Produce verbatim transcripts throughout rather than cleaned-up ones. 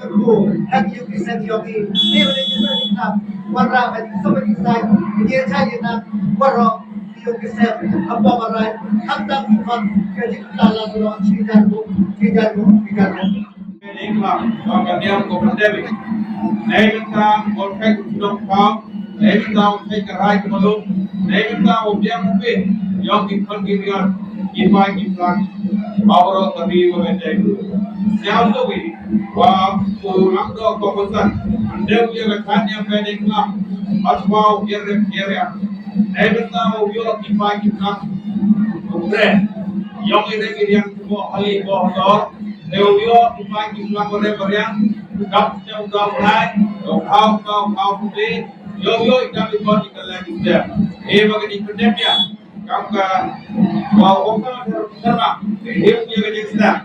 kyrkhu ha ki ïing ki sem jong ki. Te ba dei jingkyrkhu, wanrah ban suk ban ïasaid, ïa ka jingïasaid ïa nang waroh ki ïing ki sem hapoh Mawlai, khamtam ki khot ka jingkyrkhu la shu long shi hajar ruh, shi hajar ruh, shi hajar ruh. Dei klam ba ka niam ka pyndem. Dei bynta u thait u shnong thaw, dei bynta u thait ka raij ka muluk, dei bynta u biang u pin ïong ki khun ki riat, ki pai ki plang, ba baroh ka ri ba ban dei. Sngewthuh ïa ba u Langdoh Kongsan, ynda u ïa ka thait niam ba dei klam, ba chwa u ïa rem ïa riam. Dei bynta u ïoh ki pai ki plang u kren. Ïong i rem i riang ki moh hali moh dor. Dei u ïoh ki pai ki plang u rem u riang. Dap sñiaw dap lai. Dap hau kau hau putih. Ïoh ïoh i dap i kon i ka leng i step. Ïa ba ka dei pyndem ïa. Kam ka wa u ong ka ter ter ma. Ïa ïa ka dei step.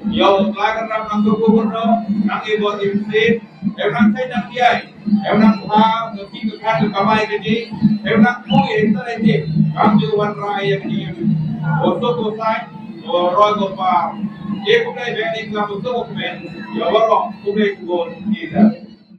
Ïoh lai ka ram nang tu ku no. Nang i bot i mesti. Em nang sai nang kiai. Em nang pha ka ki ka khan ka kamai ka ji. Em nang phu ïa ta lai ji. Kam ju wanrah ïa ka ji. Ko so ko sai. Ko roi ko pa. Ye ku dei beng ni kam so ko men. Ïa waroh ku dei ku bon. Ki da.